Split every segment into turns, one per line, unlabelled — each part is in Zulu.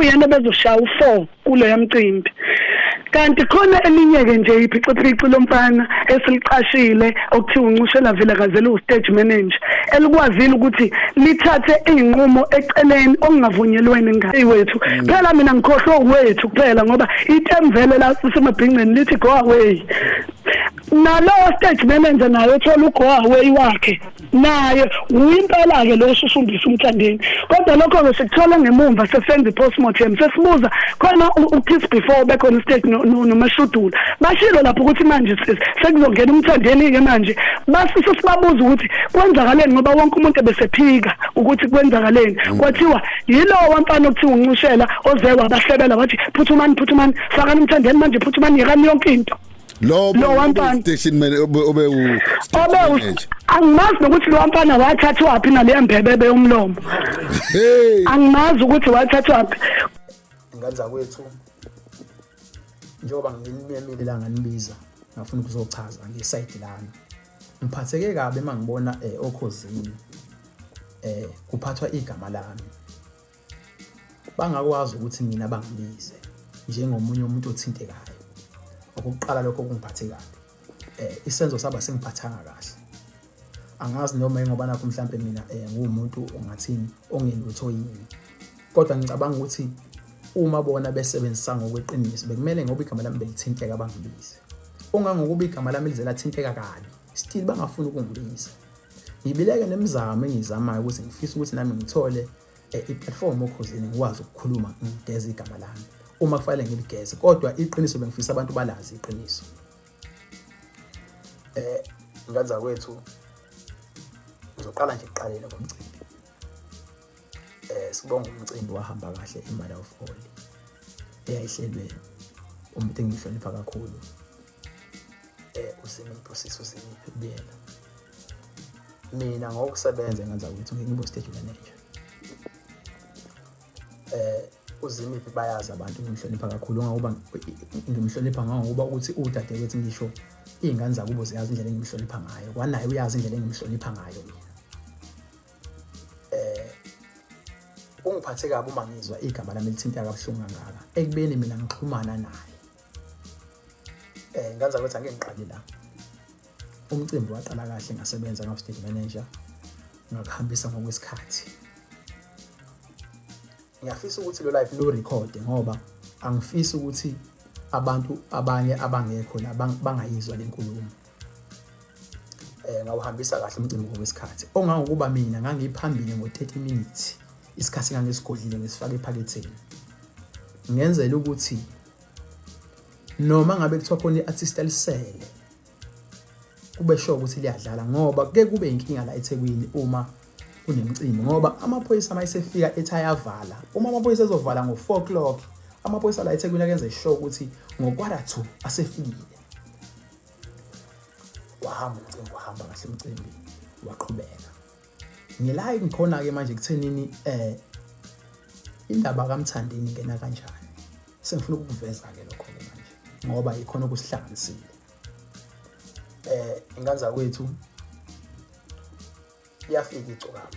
Uyena bezoshaya u4 kuleya mcimbi. Kanti khona elinye-ke nje iphixiphixi lomfana esiliqashile okuthiwa uncushela Vilakazela, uwu-stage manager elikwazile ukuthi lithathe iy'nqumo eceleni okungavunyelweni ngayo wethu. Phela mina ngikhohlwe wethu kuphela, ngoba item vele la sisemabhinceni lithi go away. Nalowo stage manager naye uthola ugo away wakhe, naye uyimpela-ke lo oshushumbisa uMthandeni. Kodwa lokho-ke sikuthola ngemumva sesenza i-postmortem, sesibuza khona ukiss before bekhona stage nomashudula, bashilo lapho ukuthi manje sekuzongena uMthandeni-ke. Manje base sesibabuza ukuthi kwenzakaleni, ngoba wonke umuntu ebesephika ukuthi kwenzakaleni. Kwathiwa yilowo wamfana okuthiwa uncushela oze wabahlebela wathi, "Phuthumani, phuthumani, fakani uMthandeni manje, phuthumani, yekani yonke into."
Lo
Lo wamfana.
Station man obe u
obe
manager.
Angimazi nokuthi lo wamfana wathathwaphi naleya mbebebe yomlomo.
Hey.
Angimazi ukuthi wathathwaphi.
Ingane zakwethu, njengoba nginimemile la, nganibiza, ngafuna ukuzochaza ngesayidi lami. Ngiphatheke kabi uma ngibona okhozini kuphathwa igama lami, bangakwazi ukuthi mina bangibize njengomunye umuntu othintekayo. Okokuqala lokho kungiphathe kabi. Isenzo saba singiphathanga kahle. Angazi noma ingoba nakho mhlambe mina nguwumuntu ongathini, ongelutho yini, kodwa ngicabanga ukuthi uma bona besebenzisa ngokweqiniso, bekumele, ngoba igama lami belithinteka, bangibize. Ongangokuba igama lami lize lathinteka kabi, still bangafuni ukungibiza. Ngibileke nemizamo engiyizamayo ukuthi ngifisa ukuthi nami ngithole i-platform okhozini, ngikwazi ukukhuluma, ngigeze igama lami uma kufanele ngiligeze, kodwa iqiniso bengifisa abantu balazi iqiniso. Ngane zakwethu, ngizoqala nje ekuqaleni komcimbi. Sibonga, umcimbi wahamba kahle, i-Mother of All eyayihlelwe umuntu engimhlonipha kakhulu, uZimiphi, usisi uZimiphi Biyela. Mina ngokusebenza engenza ukuthi ngibe stage manager. UZimiphi bayazi abantu ngimhlonipha kakhulu, ngoba ngimhlonipha ngangokuba ukuthi udadewethu. Ngisho iy'ngane zakubo ziyazi indlela engimhlonipha ngayo, kwanaye uyazi indlela engimhlonipha ngayo mina. Ungiphathe kabi uma ngizwa igama lami lithinta kabuhlungu kangaka, ekubeni mina ngixhumana naye. Ngenza ukuthi ake ngiqale la. Umcimbi waqala kahle, ngasebenza ngawu-stage manager, ngakuhambisa ngokwesikhathi. Ngiyafisa ukuthi lo live lo record, ngoba angifisi ukuthi abantu abanye abangekho la bangayizwa le nkulumo. Ngawuhambisa kahle umcimbi ngokwesikhathi, ongangokuba mina ngangiphambili ngo-30 minutes. Isikhathi ngangisigodlile, ngisifaka ephaketheni, ngenzela ukuthi noma ngabe kuthiwa khona i-artist alisele, kube sure ukuthi liyadlala, ngoba kuke kube inkinga la eThekwini uma kunemicimbi, ngoba amaphoyisa uma esefika ethi ayavala, uma amaphoyisa ezovala ngo-4 o'clock, amaphoyisa la eThekwini akenze sure ukuthi ngo-1:45 asefikile. Wahamba umcimbi, wahamba kahle umcimbi, waqhubeka. Ngila ngikhona-ke manje kuthenini indaba kaMthandeni ingena kanjani. Sengifuna ukukuveza-ke lokho-ke manje, ngoba ikhona okusihlanganisile. Ingane zakwethu, liyafika igcokama,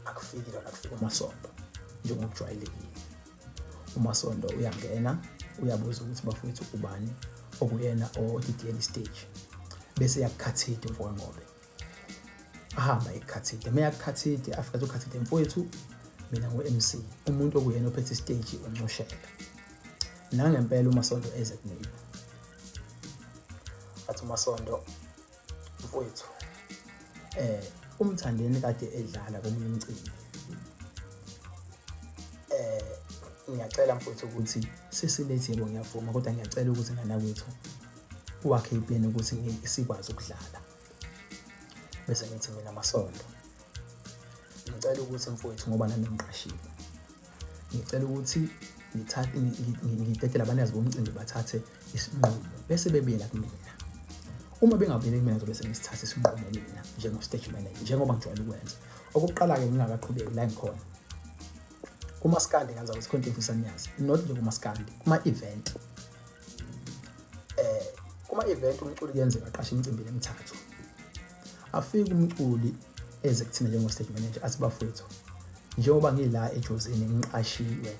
akufiki lona, kufika uMasondo njengokujwayelekile. UMasondo uyangena, uyabuza ukuthi bafowethu, ubani okuyena odidiyela istage, bese yakukhathide umfoka Ngobe, ahamba ekukhathide. Uma yakukhathide, afika athi ukhathide, "Mfowethu, mina ngu-MC, umuntu okuyena ophethe istage uncushela." Nangempela uMasondo eze kumina, athi uMasondo, "Mfowethu, uMthandeni kade edlala komunye umcimbi. Ngiyacela mfowethu ukuthi sesilethe. Yebo, ngiyavuma, kodwa ngiyacela ukuthi ngana kwethu wakhe iplan ukuthi sikwazi ukudlala." Bese ngithi mina, "Masondo, ngicela ukuthi mfowethu, ngoba nami ngiqashiwe, ngicela ukuthi ngithathe ngidedele abanikazi bomcimbi bathathe isinqumo, bese bebuyela kumina. Uma bengabuyeli kumina, ngizobe sengisithatha isinqumo mina njengo-stage manager, njengoba ngijwayele ukwenza." Okokuqala-ke, ngingakaqhubeki la ngikhona kumaskandi, ngenza ukuthi khona into engifisa niyazi, not nje kumaskandi, kuma-event. Kuma-event umculi kuyenzeka aqashe imicimbi emithathu. Afike umculi eze kuthina njengo-stage manager, athi, "Bafowethu, Njengoba ngila eJozini ngiqashiwe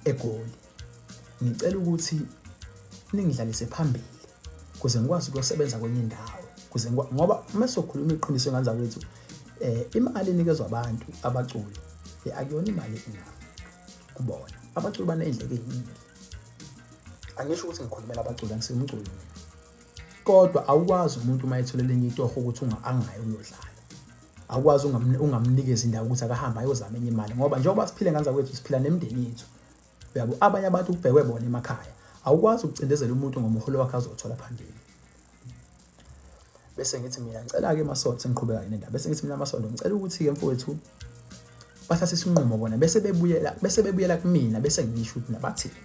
eGoli, ngicela ukuthi ningidlalise phambili kuze ngikwazi ukuyosebenza kwenye indawo, kuze ngoba uma sokhuluma iqiniso ngane zakwethu, imali enikezwa abantu abaculi akuyona imali enough kubona. Abaculi baney'ndleko ey'ningi. Angisho ukuthi ngikhulumela abaculi, angisimculi mina, kodwa awukwazi umuntu uma ethola elinye itoho ukuthi angayi ukuyodlala, awukwazi ungamnikeza indawo ukuthi akahambe ayozama enye imali, ngoba njengoba siphile ngane zakwethu siphila nemindeni yethu, uyabo. Abanye abantu kubhekwe bona emakhaya, awukwazi ukucindezela umuntu ngomholo wakhe azothola phambili. Bese ngithi mina ngicela-ke Masonto, sengiqhubeka nendaba, bese ngithi mina Masonto ngicela ukuthi-ke mfowethu bathathe isinqumo bona, bese bebuyela kumina, bese ngisho ukuthi nabathini.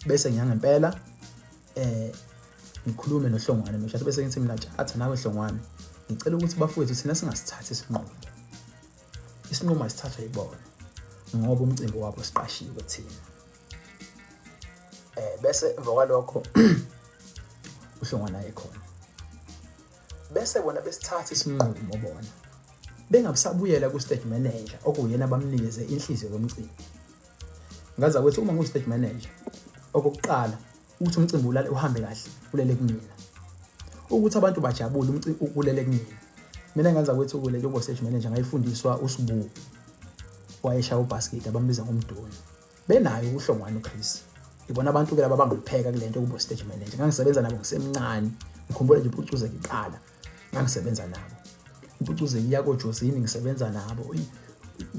Bese ngiya ngempela ngikhulume noHlongwane noShatha, bese ngithi mina Tshatha nawe Hlongwane, ngicela ukuthi bafowethu thina singasithathi isinqumo, isinqumo asithathwe yibona ngoba umcimbi wabo siqashiwe thina. Bese emva kwalokho uHlongwane ayekhona, bese bona besithatha isinqumo bona bengabusabuyela ku-stage manager okuyena bamnikeze inhliziyo yomcimbi. Ngaza kwethu uma ngu-stage manager, okokuqala ukuthi umcimbi ulale uhambe kahle ulele kumina, ukuthi abantu bajabule umcimbi ulele kumina. Mina ngenza kwethu kule yobo stage manager ngayifundiswa uSibu wayeshaya ubasket abambiza ngomdoni, benayo uHlongwane uChris. Ibona abantu ke laba abangipheka kule nto kubo stage manager. Ngangisebenza nabo ngisemncane, ngikhumbula nje impucuzeko iqala ngangisebenza nabo, impucuzeko iya koJosini ngisebenza nabo,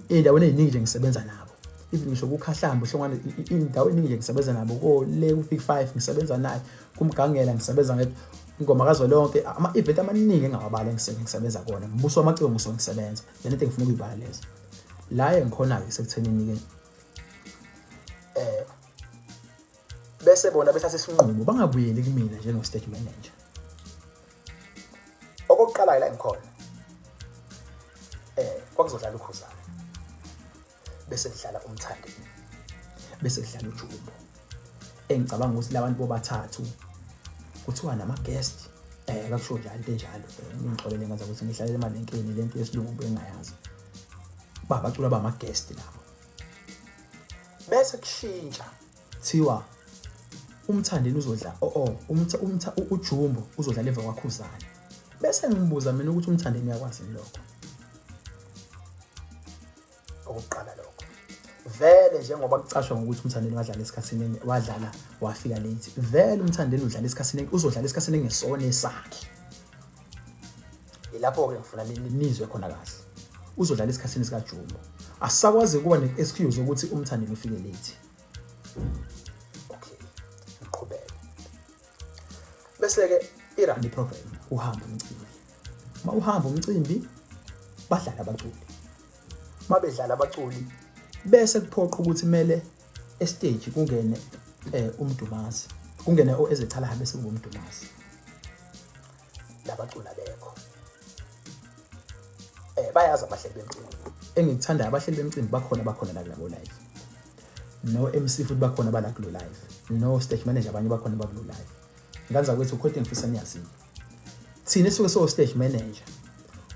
ey'ndaweni ey'ningi nje ngisebenza nabo, even ngisho kukhahlamba uHlongwane, indawo eningi nje ngisebenza nabo, ko le ku-Big Five ngisebenza naye, kumgangela ngisebenza ngedwa, ingoma kazwelonke, ama-event amaningi engawabala ngisebenza kona, mbuso wamaciko ngisuke ngisebenza. Lena into engifuna ukuyibala lezo la engikhona-ke sekuthenini-ke bese bona bethatha isinqumo bangabuyeli kumina njengo-stage manager. Okokuqala la engikhona kwakuzodlala uKhuzani, bese kudlala uMthandeni, bese kudlala uJumbo. Engicabanga ukuthi labantu bobathathu kuthiwa nama-guest, kakusho njalo into enjalo, ngingixolele ngaza ukuthi ngihlalele emalenkeni lento yesilungu bengayazi, babacula bama-guest labo. Bese kushintsha thiwa uMthandeni uzodla oh umtha uJumbo uzodlala emva kwaKhuzani. Bese ngibuza mina ukuthi uMthandeni uyakwazi lokho? Okokuqala lokho vele njengoba kucashwa ngokuthi uMthandeni wadlala esikhathini, wadlala wafika late, vele uMthandeni udlala esikhathini, uzodlala esikhathini engesona esakhe. Ilapho-ke ngifuna nizwe khona kahle, uzodlala esikhathini sikaJumbo, asisakwazi ukuba ne-excuse ukuthi uMthandeni ufike late. Okay, ngiqhubeke. Bese-ke i-run i-program, uhamba umcimbi, uma uhamba umcimbi badlala abaculi, mabedlala abaculi bese kuphoqa ukuthi kumele estage kungene umdumazi, kungene ezechalaha, bese kuba umdumazi, labaculi abekho. Bayazi abahleli bemcimbi, engikuthandayo abahleli bemcimbi bakhona, bakhona la kulabo live, no MC futhi bakhona bala kulo live, no stage manager abanye bakhona bakulo live. Nganza kwethu ukhona engifisa niyaziyo, thina esuke so stage manager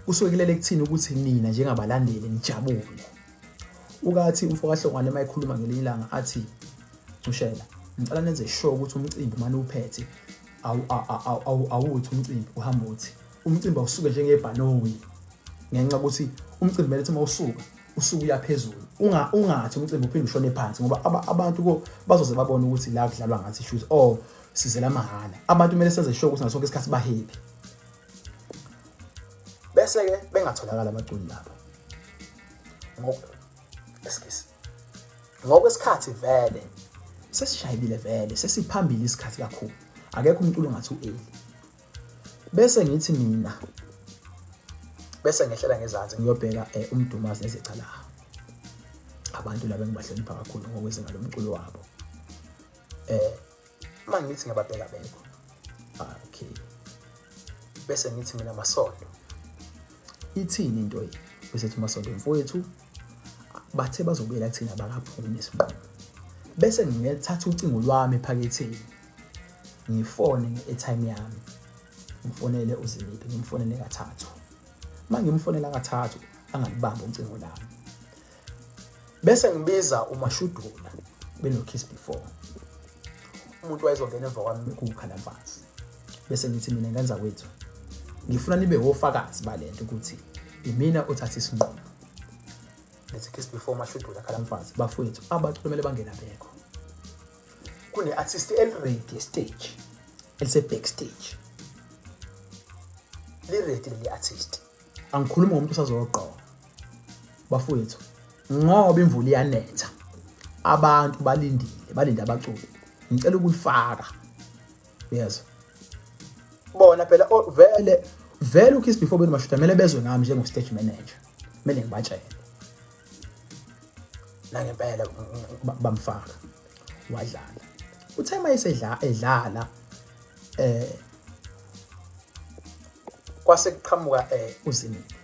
kusuke kulele kuthina ukuthi nina njengabalandeli nijabule. Ukathi umfo kaHlongwane uma ekhuluma ngelinye ilanga athi, "Ncushela, ngicela nenze sure ukuthi umcimbi mane uphethe awuthi umcimbi uhamba uthi umcimbi awusuke njengebhanoyi, ngenxa ukuthi umcimbi kumele ukuthi uma usuka usuke uya phezulu, ungathi umcimbi uphinde ushone phansi, ngoba abantu ko bazoze babone ukuthi la kudlalwa ngathi shoot or sizela mahhala. Abantu kumele senze sure ukuthi ngaso sonke isikhathi ba-happy." Bese-ke bengatholakala abaculi lapha excuse, ngokwesikhathi vele sesishayibile, vele sesiphambili isikhathi kakhulu, akekho umculo ongathi u-early. Bese ngithi mina bese ngehlela ngezansi ngiyobheka umdumazi nezecalaha, abantu laba engibahlonipha kakhulu ngokwezinga lomculo wabo. Uma ngithi ngiyababheka bekho, ah okay. Bese ngithi mina, "Masondo, ithini into yi?" Bese ethi uMasondo, "Mfowethu, bathe bazobuyela kuthina, bakaphumi nesinqumo." Bese ngiyathatha ucingo lwami ephaketheni, ngifone nge-airtime yami, ngifonele uZimiphi, ngimfonele kathathu. Uma ngimfonela kathathu angalibambi ucingo lami. Bese ngibiza uMashudula beno-Kiss Before, umuntu wayezongena emva kwami kuwukhalamfazi. Bese ngithi mina, ngenza kwethu, ngifuna nibe wofakazi balento ukuthi imina othatha isinqumo. Ngithi Kiss Before, Mashudula, Khalamfazi, bafowethu, abaculi kumele bangena bekho. Kune-artist eli-ready stage, elise-backstage, li-ready leli artist. Angikhulumi ngomuntu osazogqoka, bafowethu, ngoba imvula iyanetha, abantu balindile, balinde abaculi. Ngicela ukulifaka, uyezwa bona phela vele vele uKiss Before benoMashuda kumele bezwe ngami njengo-stage manager, kumele ngibatshele. Nangempela bamfaka, wadlala. Uthe uma esedla edlala, kwase kuqhamuka uZimiphi,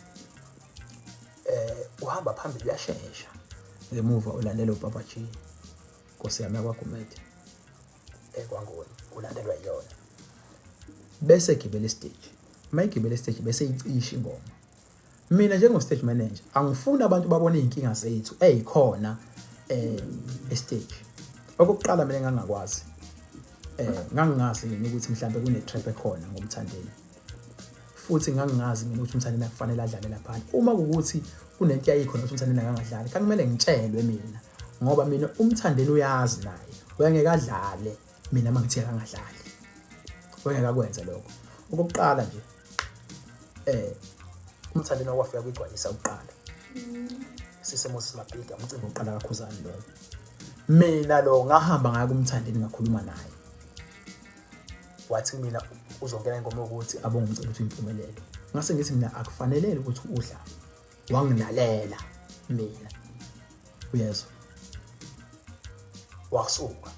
uhamba phambili, uyashesha, ngemuva ulandela uBaba G, Nkosi yami yakwaGumede, ekwangoni ulandelwa yiyona. Bese gibela istage, uma igibela istage bese icisha ingoma. Mina njengo-stage manager angifuni abantu babone iy'nkinga zethu ey'khona estage. Okokuqala, mina ngangingakwazi, ngangingazi mina ukuthi mhlambe kune-trap ekhona ngoMthandeni, futhi ngangingazi mina ukuthi uMthandeni akufanele adlale laphana. Uma kuwukuthi kunento yayikhona ukuthi uMthandeni akangadlali, kakumele ngitshelwe mina, ngoba mina uMthandeni uyazi naye uyangeke adlale. Mina uma ngithe akangadlali, wengeke akwenze lokho. Okokuqala nje, uMthandeni wakwafika kwigcwalisa ukuqala siseMoses Mabhida, umcimbi wokuqala kaKhuzani loyo. Mina lo ngahamba ngaya kuMthandeni, ngakhuluma naye, wathi mina uzongena ingoma yokuthi abonge umcimbi ukuthi uyimpumelelo. Ngase ngithi mina akufanelele ukuthi udlale, wangilalela mina, uyezwa, wasuka.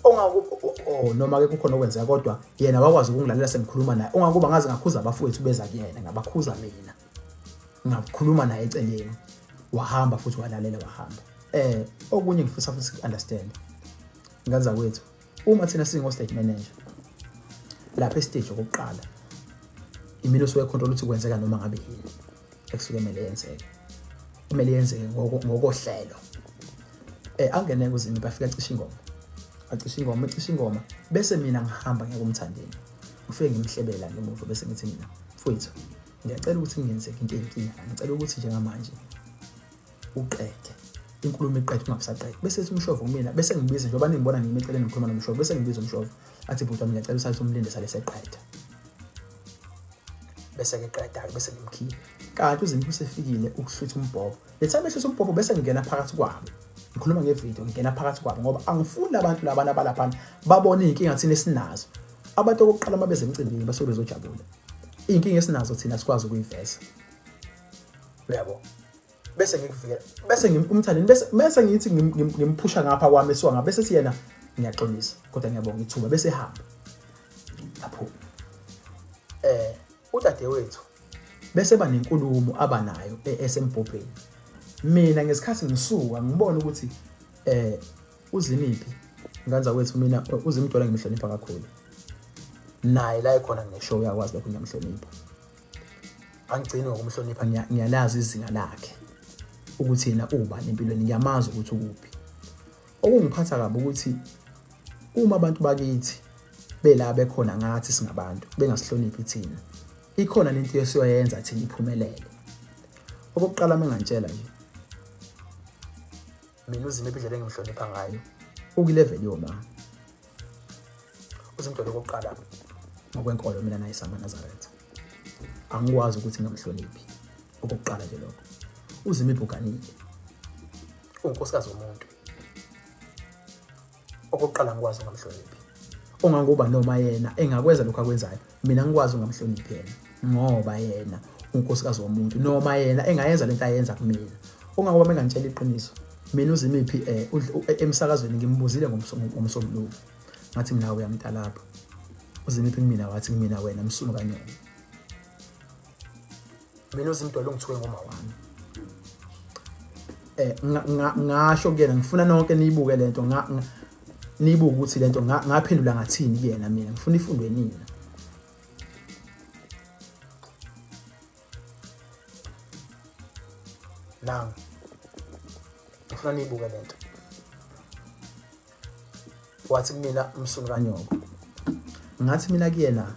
Oh, noma ke kukhona okwenzeka, kodwa yena wakwazi ukungilalela sengikhuluma naye. Ongakuba ngaze ngakhuza abafowethu beza kuyena, ngabakhuza mina, ngakhuluma naye eceleni, wahamba futhi walalela, wahamba. Okunye ngifisa futhi understand, nganza kwethu, uma thina singo stage manager lapha estage, okokuqala imina osuke control ukuthi kwenzeka noma ngabe yini ekusuke kumele yenzeke, kumele yenzeke ngokohlelo. Angene kuzimi, bafika acisha ingoma, acisha ingoma, ecisha ingoma, bese mina ngihamba ngiya kuMthandeni, ngifike ngimhlebela ngemuva, bese ngithi mina, mfowethu, ngiyacela ukuthi ngingenzeki into eyinkinga la, ngicela ukuthi njengamanje uqede inkulumo, iqede, ungabusaqede. Bese ethi umshovo kumina, bese ngibiza, njengoba ningibona ngimi eceleni ngikhuluma nomshovo, bese ngibiza umshovo, athi, bhuti wami, ngiyacela usale umlinde sale seqeda. Bese-ke qeda-ke, bese ngimkhipha, kanti uZimiphi usefikile ukuhlwitha umbhobho. Le time ehlwitha umbhobho, bese ngingena phakathi kwabo, ngikhuluma ngevidiyo, ngingena phakathi kwabo ngoba angifuni abantu labana abalaphana babone iy'nkinga thina esinazo. Abantu okokuqala uma beze emcimbini basuke bezojabula, iy'nkinga esinazo thina sikwazi ukuyiveza, uyabo. Bese ngikuvikela, bese umthandeni, bese ngithi ngimphusha ngapha kwami, esuka ngapha, bese sithi yena, ngiyaxolisa kodwa ngiyabonga ithuba, bese ehamba aphuma. Udadewethu bese ba nenkulumo abanayo esembhobheni. Mina ngesikhathi ngisuka ngibona ukuthi uZimiphi, nganza kwethu, mina uZimdollar ngimhlonipha kakhulu, naye la ekhona ngeshow uyakwazi lokho, ngiyamhlonipha. Angigcini ngokumhlonipha, ngiyalazi izinga lakhe ukuthi yena ubani empilweni, ngiyamazi ukuthi ukuphi. Okungiphatha kabi ukuthi uma abantu bakithi bela bekhona ngathi singabantu bengasihloniphi thina, ikhona lento esiyoyenza thina iphumelele. Okokuqala, uma ngantshela nje mina uZimiphi, indlela engimhlonipha ngayo, ukwilevel yoma uZimdollar. Okokuqala, ngokwenkolo mina naye samaNazaretha, angikwazi ukuthi ngingamhloniphi. Okokuqala nje lokho, uZimiphi uganile, unkosikazi womuntu. Okokuqala ngikwazi ungamhloniphi, ongangoba noma yena engakwenza lokho akwenzayo, mina ngikwazi ungamhloniphi yena ngoba yena unkosikazi womuntu, noma yena engayenza lento ayenza kumina. Ongangoba mengangitshela iqiniso mina uZimiphi, emsakazweni ngimbuzile ngomsombuluko, ngathi mina uyamtalapha uZimiphi kumina, wathi kumina, wena msunu kanyoko. Mina uZimdollar ungithuke ngoma wami. Ngasho kuyena, ngifuna nonke niyibuke lento, niyibuke ukuthi lento ngaphendula ngathini kuyena. Mina ngifuna ifundwe nina. Nangu ngifuna Ngifuna niyibuke lento. Wathi kumina umsunu kanyoko. Ngathi mina kuyena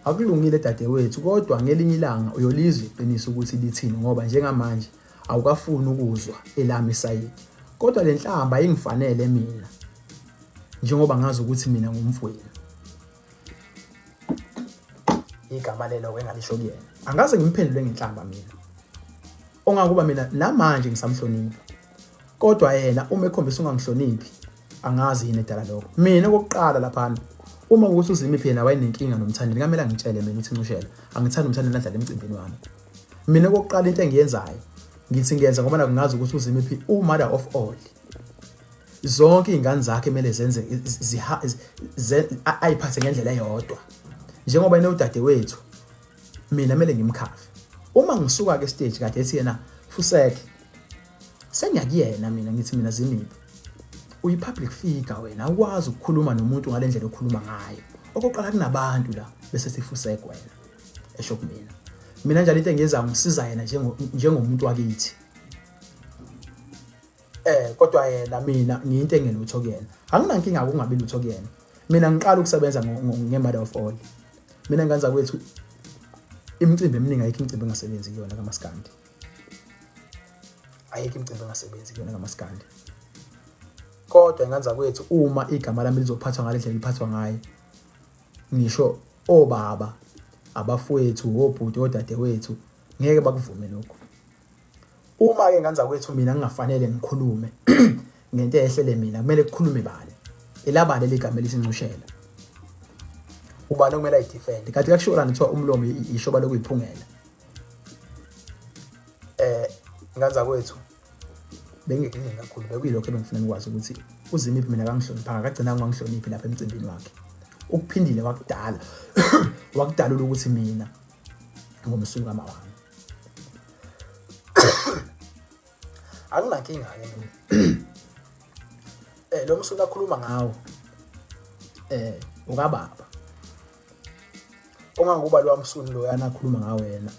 akulungile dadewethu, kodwa ngelinye ilanga uyolizwa iqiniso ukuthi lithini, ngoba njengamanje awukafuni ukuzwa elami isayidi. Kodwa le nhlamba ayingifanele mina, njengoba ngazi ukuthi mina ngumfowenu. Igama lelo engalisho kuyena, angaze ngimphendule ngenhlamba mina, ongakuba mina namanje ngisamhlonipha. Kodwa yena uma ekhombisa ungangihloniphi, angazi yini edala lokho. Mina okokuqala laphana, uma ukuthi uZimiphi yena wayenenkinga noMthandeni, kamele angitshele mina ukuthi ncushela angithandi uMthandeni adlale emcimbini wami. Mina okokuqala into engiyenzayo, ngithi ngiyenza ngoba nakungazi ukuthi uZimiphi u-mother of all, zonke iy'ngane zakhe kumele zenze ayiphathe ngendlela eyodwa. Njengoba yena udadewethu, mina kumele ngimkhave. Uma ngisuka-ke stage kade ethi yena fuseke, sengiyakuyena mina ngithi mina Zimiphi, uyi-public figure wena, awukwazi ukukhuluma nomuntu ngale ndlela okhuluma ngayo. Okokuqala kunabantu la, bese sifuseke wena, esho kumina. Mina njalo into engiyenzayo ngisiza yena njengomuntu wakithi. Kodwa yena mina ngiyinto engelutho kuyena. Anginankinga ukungabi lutho kuyena. Mina ngiqala ukusebenza nge-mother of all. Mina ngenza kwethu imicimbi eminingi, ayikho imicimbi engasebenzi kuyona kaMaskandi. Ayikho imicimbi engasebenzi kuyona kaMaskandi. Kodwa ngenza kwethu uma igama lami lizophathwa ngale ndlela liphathwa ngayo, ngisho obaba, abafowethu, obhuti, odadewethu ngeke bakuvume lokho. Uma-ke ngenza kwethu mina ngingafanele ngikhulume ngento eyehlele mina, kumele kukhulume bani? Elabani eligama elisincushela? Ubani okumele ayidefend? Kanti kakushiwo lana kuthiwa umlomo ishoba lokuyiphungela. Ngenza kwethu bengikuningi kakhulu, bekuyilokho ebengifuna nikwazi ukuthi uZimiphi mina akangihloniphanga, akagcinanga wangihloniphi lapha emcimbini wakhe. Ukuphindile wakudala wakudalula ukuthi mina ngumsuka kama wami. Anginankinga-ke mina. Lo msuka akhuluma ngawo ukababa. Ongangokuba lowa msunu loyana akhuluma ngawo yena,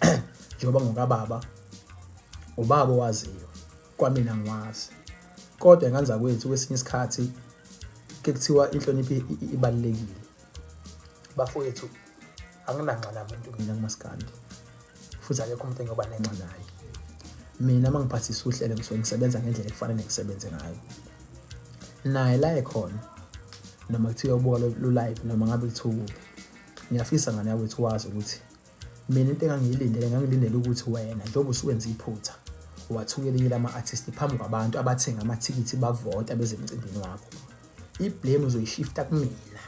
njengoba ngokababa, ubaba owaziyo, kwamina ngiwazi. Kodwa ngenza kwethu kwesinye isikhathi ke kuthiwa inhlonipho ibalulekile. Bafowethu, anginanxa namuntu mina kumaskandi, futhi akekho umuntu engiyoba nenxa naye. Mina uma ngiphathisa uhlelo ngisuke ngisebenza ngendlela ekufanele ngisebenze ngayo. Naye la ekhona, noma kuthiwa ubuka lo live, noma ngabe kuthiwa ukuphi, ngiyafisa ngane yakwethu wazi ukuthi mina into engangiyilindele, ngangilindele ukuthi wena njengoba usuwenza iphutha wathuka elinye lama-artist phambi kwabantu abathenga amathikithi bavota beze emcimbini wakho, i-blame uzoyishifta kumina.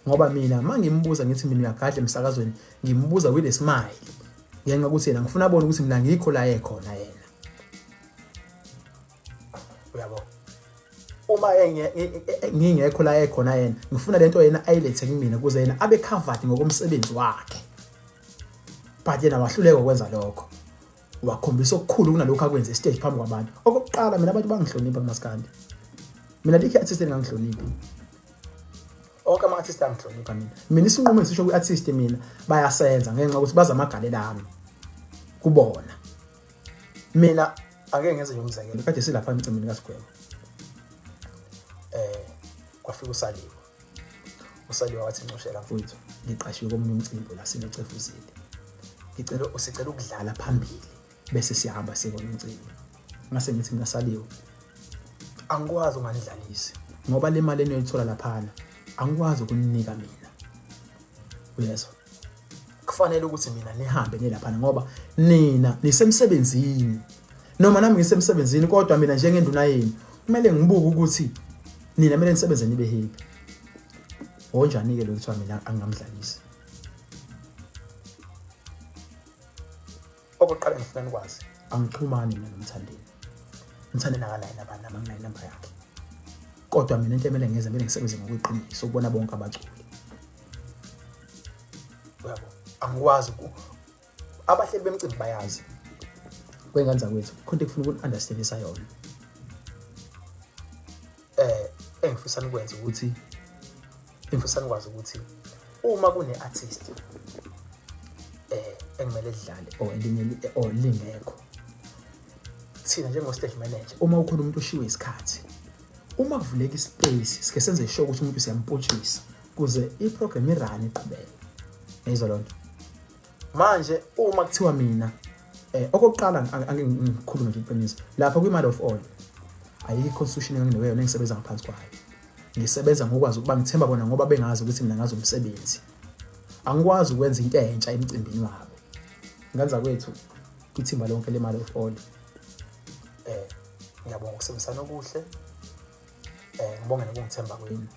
Ngoba mina uma ngimbuza ngithi mina uyagadla emsakazweni, ngimbuza with a smile, ngenxa yokuthi yena ngifuna abone ukuthi mina ngikho la ekhona yena. Uyabo? Uma ngingekho la ekhona yena, ngifuna lento yena ayilethe kumina ukuze yena abe covered ngokomsebenzi wakhe. But yena wahluleka ukwenza lokho. Wakhombisa okukhulu kunalokho akwenze stage phambi kwabantu. Okokuqala mina abantu bangihlonipha kumaskandi. Mina likho artist engangihloniphi. Onke ama-artist angihlonipha mina. Mina isinqumo engisisho kwi-artist mina bayasenza ngenxa yokuthi bazi amagalelo ami kubona. Mina ake ngenze nje umzekelo, kade silapha emcimbini kaSigwebo. Kwafika uSaliwa. uSaliwa wathi ncushela mfowethu, ngiqashiwe komunye umcimbi la sinocefuzile. Ngicela usicela ukudlala phambili bese siyahamba siye komcimbi. Ngase ngithi mina Saliwa, angikwazi unganidlalisi ngoba le mali eniyoyithola laphana angikwazi ukuninika mina. Uyezwa? Kufanele ukuthi mina nihambe nilaphana ngoba nina nisemsebenzini. Noma nami ngisemsebenzini, kodwa mina njengenduna yenu kumele ngibuke ukuthi nina kumele nisebenze nibe happy. Onjani ke lo kuthiwa mina angingamdlalisi? Okokuqala ngifuna nikwazi, angixhumani mina noMthandeni. Umthandeni akanayo nabani, nami anginayo inamba yakhe. Kodwa mina into emele ngenze, kumele ngisebenze ngokweqiniso ukubona bonke abaculi. Uyabo? Angikwazi abahleli bemicimbi bayazi. Kwengane zakwethu, khona into ekufuna ukuni-understandisa yona. Engifisa nikwenze ukuthi, engifisa nikwazi ukuthi uma kune-artist engimele lidlale or elinye or lingekho, Thina njengo-stage manager, uma ukhona umuntu oshiwe isikhathi, uma kuvuleka ispace, sike senze sure ukuthi umuntu siyampotshisa kuze i-program irane iqhubeke. Yayizwa loo nto. Manje uma kuthiwa mina okokuqala ake ngikhulume nje iqiniso lapha kwi-Mother of All, ayikho i-constitution enginikwe yona engisebenza ngaphansi kwayo. Ngisebenza ngokwazi ukuba ngithemba bona ngoba bengazi ukuthi mina ngazi umsebenzi. Angikwazi ukwenza into entsha emcimbini wabo. Ngenza kwethu kwithimba lonke le-Mother of All, ngiyabonga ukusebenzisana okuhle, ngibonge nokungithemba kwenu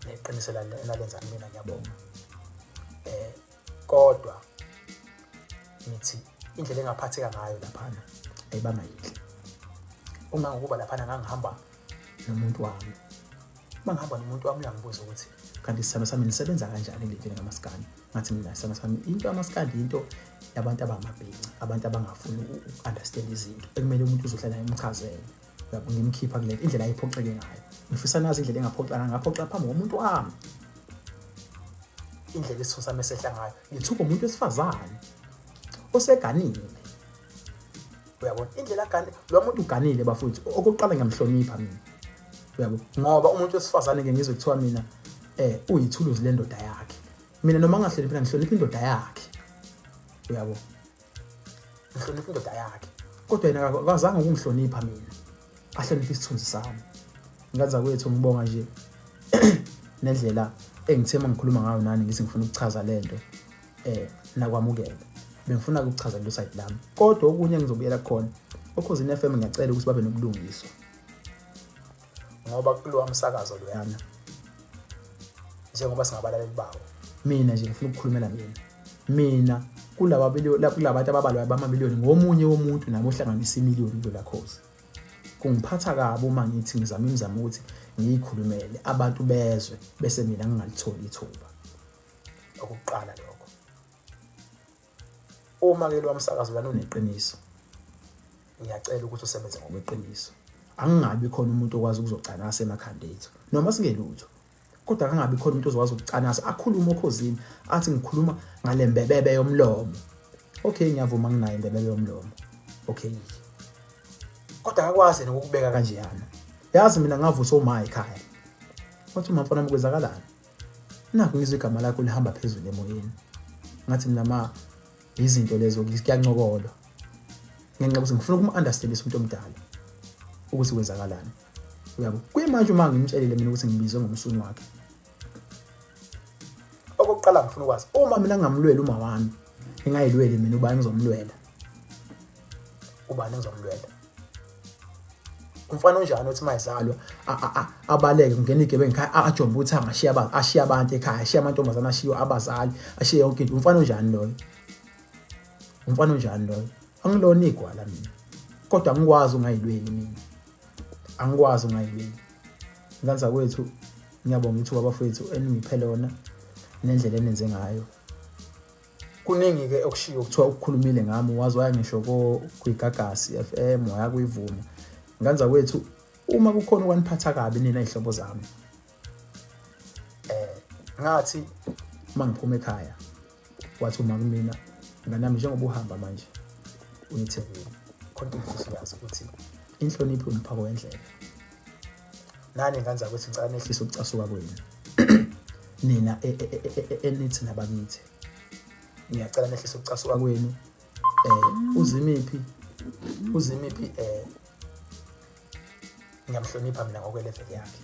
neqiniso enalenza kumina, ngiyabonga. Kodwa ngithi indlela engaphatheka ngayo laphana ayibanga yinhle. Uma ngokuba laphana ngangihamba nomuntu wami, uma ngihamba nomuntu wami uyangibuza ukuthi kanti isithando sami nisebenza kanjani le nto ngamaskandi. Ngathi mina isithando sami, into yamaskandi into yabantu abangamabhinca, abantu abangafuni uku-understand izinto ekumele umuntu uzohlala emchazele. Uyabo, ngimkhipha kule indlela ayiphoxeke ngayo. Ngifisa nazi indlela engaphoxa ngayo, ngaphoxa phambi komuntu wami, indlela isitho sami esehla ngayo. Ngithuka umuntu wesifazane oseganile, uyabona indlela agane lo muntu, uganile bafowethu. Okokuqala ngiyamhlonipha mina, uyabo, ngoba umuntu wesifazane ke ngizwe kuthiwa mina uyithuluzi lendoda yakhe. Mina noma ngingahloniphi, ngihlonipha indoda yakhe, uyabo, ngihlonipha indoda yakhe. Kodwa yena akazange ukungihlonipha mina, ahloniphe isithunzi sami. Ngenza kwethu ngibonga nje nendlela engithe uma ngikhuluma ngayo nani, ngithi ngifuna ukuchaza lento, nakwamukela. Bengifuna ukuchaza lelo side lami, kodwa okunye engizobuyela kukhona Okhozini FM, ngiyacela ukuthi babe nobulungiswa ngoba kulowa msakazo loyana, njengoba singabalaleli bawo, mina nje ngifuna ukukhulumela mina kulaba kulabantu ababalwayo bamamiliyoni, ngomunye womuntu nami ohlanganisa imiliyoni kulola khozi. Kungiphatha kabi uma ngithi ngizama imizamo ukuthi ngiyikhulumele abantu bezwe, bese mina ngingalitholi ithuba. Okokuqala lokho. Uma-ke lo msakazo lana uneqiniso, ngiyacela ukuthi usebenze ngokweqiniso. Angingabi khona umuntu okwazi ukuzocanasa emakhanda ethu noma singelutho, kodwa akangabi khona umuntu ozokwazi ukucanasa akhulume okhozini athi ngikhuluma ngale mbebebe yomlomo. Okay, ngiyavuma, nginayo imbebebe yomlomo, okay, kodwa akakwazi yena ukukubeka kanjeyana. Yazi mina ngavusa uma ekhaya, wathi uma mfana kwenzakalani, nakho ngizwe igama lakho lihamba phezulu emoyeni. Ngathi mina ma izinto lezo kuyancokolwa, ngenxa yokuthi ngifuna ukum-understandisa umuntu omdala ukuthi kwenzakalani, uyabo. Kuyimanje uma ngimtshelile mina ukuthi ngibizwe ngomsuni wakhe, okokuqala ngifuna ukwazi uma mina ngingamlweli uma wami, ngingayilweli mina, ubani ngizomlwela? Ubani ngizomlwela? Umfana onjani othi mayizalwa abaleke kungena igebengu ekhaya, ajombe uthanga, ashiye ashiye abantu ekhaya, ashiye amantombazane, ashiye abazali, ashiye yonke into? Umfana onjani loyo? Umfana onjani loyo? Angilona igwala mina, kodwa angikwazi ungayilweli mina, angikwazi ungayilweli. Nganza kwethu, ngiyabonga ithuba bafowethu eningiphe lona nendlela enenze ngayo. Kuningi-ke okushiwo, kuthiwa ukukhulumile ngami, waze waya ngisho kwiGagasi FM, waya kuyivuma. Nganza kwethu, uma kukhona okwaniphatha kabi nina iy'hlobo zami, ngathi uma ngiphuma ekhaya, wathi uma kumina, nganami, njengoba uhamba manje uyeThekwini, khona into engifisa uyazi ukuthi inhlonipho umphako wendlela. Nani nganza ukuthi ngicela nehlise ukucasuka kwenu nina enithi nabakithi, ngiyacela nehlise ukucasuka kwenu. Uzimiphi, uzimiphi, ngiyamhlonipha mina ngokwelevel yakhe,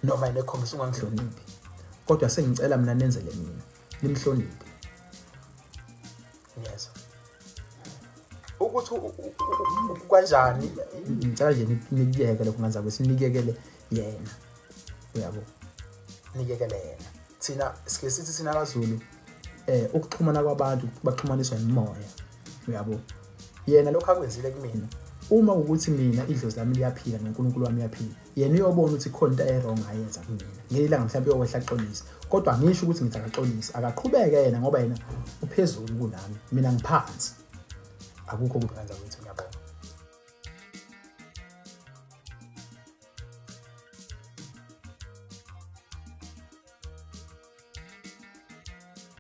noma yena ekhombisa ungangihloniphi, kodwa sengicela mina nenzele mina nimhloniphe. Ngiyezwa ukuthi kanjani, ngicela nje nikuyeke lokho nganza kwethu, nikuyekele yena, uyabo, nikekele yena. Thina sike sithi thina kaZulu ukuxhumana kwabantu baxhumaniswa imimoya, uyabo. Yena lokho akwenzile kumina, uma ukuthi mina idlozi lami liyaphila noNkulunkulu wami uyaphila, yena uyobona ukuthi khona into e-wrong ayenza kumina ngelinye ilanga, mhlawumbe uyokwehla axolise. Kodwa angisho ukuthi ngithi akaxolise, akaqhubeke yena ngoba yena uphezulu kunami, mina ngiphansi. Akukho kubi, kanza kwethu, ngiyabonga.